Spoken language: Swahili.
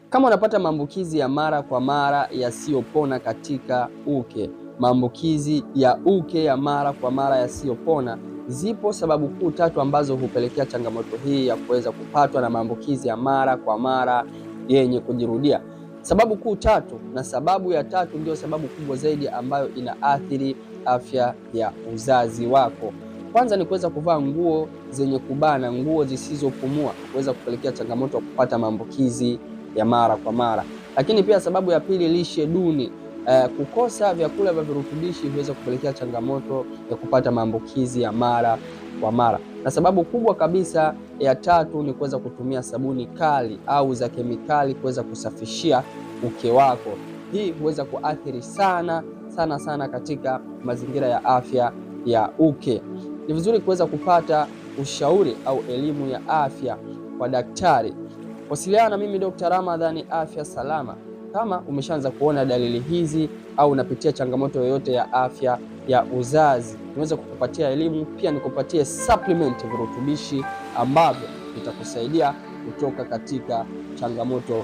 Kama unapata maambukizi ya mara kwa mara yasiyopona katika uke, maambukizi ya uke ya mara kwa mara yasiyopona, zipo sababu kuu tatu ambazo hupelekea changamoto hii ya kuweza kupatwa na maambukizi ya mara kwa mara yenye kujirudia. Sababu kuu tatu, na sababu ya tatu ndio sababu kubwa zaidi ambayo inaathiri afya ya uzazi wako. Kwanza ni kuweza kuvaa nguo zenye kubana, nguo zisizopumua, kuweza kupelekea changamoto ya kupata maambukizi ya mara kwa mara. Lakini pia sababu ya pili, lishe duni. Kukosa vyakula vya virutubishi huweza kupelekea changamoto ya kupata maambukizi ya mara kwa mara. Na sababu kubwa kabisa ya tatu ni kuweza kutumia sabuni kali au za kemikali kuweza kusafishia uke wako. Hii huweza kuathiri sana sana sana katika mazingira ya afya ya uke. Ni vizuri kuweza kupata ushauri au elimu ya afya kwa daktari. Wasiliana na mimi Dr. Ramadhani, Afya Salama, kama umeshaanza kuona dalili hizi au unapitia changamoto yoyote ya afya ya uzazi, niweze kukupatia elimu, pia nikupatie supplement virutubishi ambavyo vitakusaidia kutoka katika changamoto